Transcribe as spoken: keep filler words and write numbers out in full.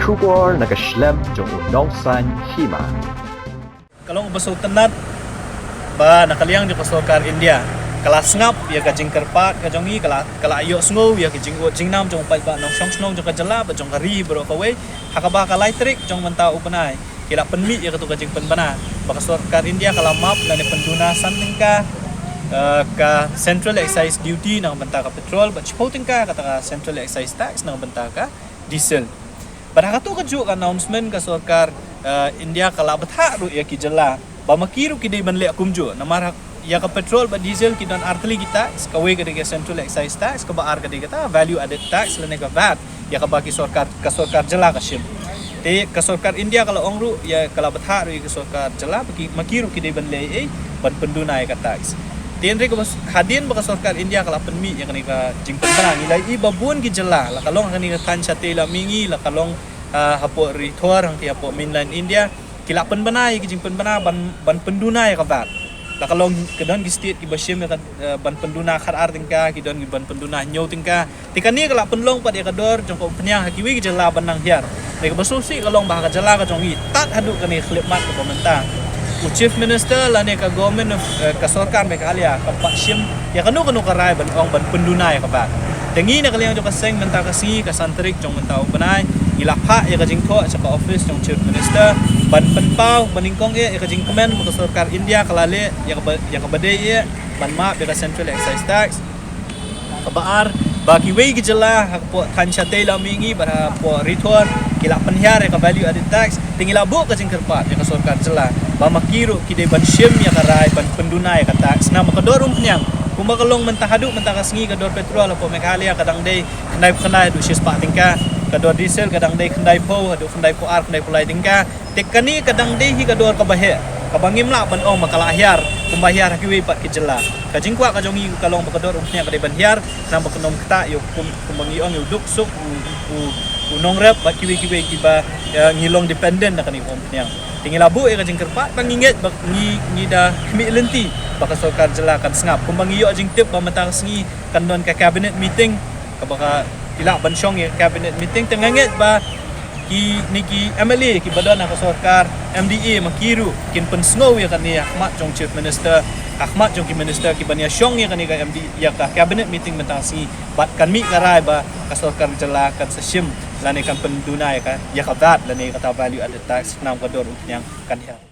Khubor na ka shlem jong u nongsan hima. Ka long ba sngewtynnat ba na ka liang jong ka sorkar India ka la sngap ïa ka jingkyrpad ka jong ngi, ka la, ka la ïohsngew ïa ka jingud jingnam jong u paidbah nongshong shnong jong ka jylla bad jong ka ri baroh kawei, ha kaba ka lai tarik jong mynta u bnai ki la pynmih ïa katu ka jingpynbna ba ka sorkar India ka la map lane pynduna san tyngka, eh, ka Central Excise Duty na ka bynta ka petrol bad shiphew tyngka kata ka Central Excise Tax na ka bynta ka diesel. Bad ha katu kajuh ka announcement ka sorkar, eh, India ka la bthah ruh ïa ki jylla ba ma ki ruh ki dei ban leh kumjuh. Namar ha, ïa ka petrol bad diesel ki don artylli ki tax, kawei ka dei ka Central Excise Tax, kaba ar ka dei kata value added tax lane ka vat, ïa kaba ki sorkar, ka sorkar jylla ka shim. Te ka sorkar India ka la ong ruh, ïa ka la bthah ruh ïa ka sorkar jylla ba ki, ma ki ruh ki dei ban leh ei ban pynduna ïa ka tax. Te hynrei kaba s-, hadien ba ka sorkar India ka la pynmih ïa kane ka jingpynbna, ngi la ïohi ba bun ki jylla, la ka long ha kane ka thaiñ shatei la mihngi, la ka long, ah, hapoh Ri Thor hangtei hapoh mainland India, ki la pynbna ïa ki jingpynbna ban, ban pynduna ïa ka vat. La ka long ki don ki state kiba shim ïa ka, eh, ban pynduna khatar tyngka, ki don ki ban pynduna hynñiew tyngka. Te kane ka la pynlong pat ïa ka dor jong ka umphniang ha kiwei ki jylla ban nang hiar. Te kaba sngewsih ka long ba ha ka jylla ka jong ngi tad haduh kane ka khyllipmat kaba mynta, u Chief Minister lane ka government of, eh, ka sorkar Meghalaya kam pat shim ïa kano kano ka rai ban ong ban pynduna ïa ka vat. Te ngi na ka liang jong ka seng mynta ka sngi ka san tarik jong mynta u bnai, ngi la phah ïa ka jingthoh sha ka office jong Chief Minister ban pynpaw, ban nyngkong eh ïa ka jingkmen ba ka sorkar India ka la leh ïa kaba, ïa kaba dei eh ban map ïa ka Central Excise Tax. Kaba ar, ba kiwei ki jylla hapoh thaiñ shatei la mihngi bad hapoh Ri Thor ki la pynhiar ïa ka value added tax. Te ngi la buh ka jingkyrpad ïa ka sorkar jylla ba ma ki ruh ki dei ban shim ïa ka rai ban pynduna ïa ka tax namar ka dor umphniang. Kumba ka long mynta haduh mynta ka sngi ka dor petrol hapoh Meghalaya ka dang dei khyndai phew khyndai haduh shispah tyngka, ka dor diesel ka dang dei khyndai phew haduh khyndai phew ar, khyndai phew lai tyngka. Te kane ka dang dei hi ka dor kaba heh, kaba ngim lah ban ong ba ka la hiar kumba hiar ha kiwei pat ki jylla. Ka jingkwah ka jong ngi ka long ba ka dor umphniang ka dei ban hiar, namar ba kan ym ktah ïa u kum, kumba ngi ong ïa u duk suk u, u, u nongrep bad kiwei kiwei kiba, eh, ngi long dependent na kane ka umphniang. Te ngi la buh ïa ka jingkyrpad ba ngi ngeit ba ngi, ngi da khmih lynti ba ka sorkar jylla kan sngap. Kumba ngi ïoh jingtip ba mynta ka sngi kan don ka cabinet meeting, kaba ka, ki lah ban shong ïa ka cabinet meeting, te nga ngeit ba kine ki M L A kiba don ha ka sorkar M D A ma ki ruh kin pynsngew ïa kane ha khmat jong Chief Minister, ha khmat jong ki minister kiban ïa shong ïa kane ka M D A, ïa ka cabinet meeting mynta ka sngi bad kan mih ka rai ba ka sorkar jylla kan sa shim lane kan pynduna ïa ka, ïa ka vat lane kata value added tax namar ka dor umphniang kan hiar.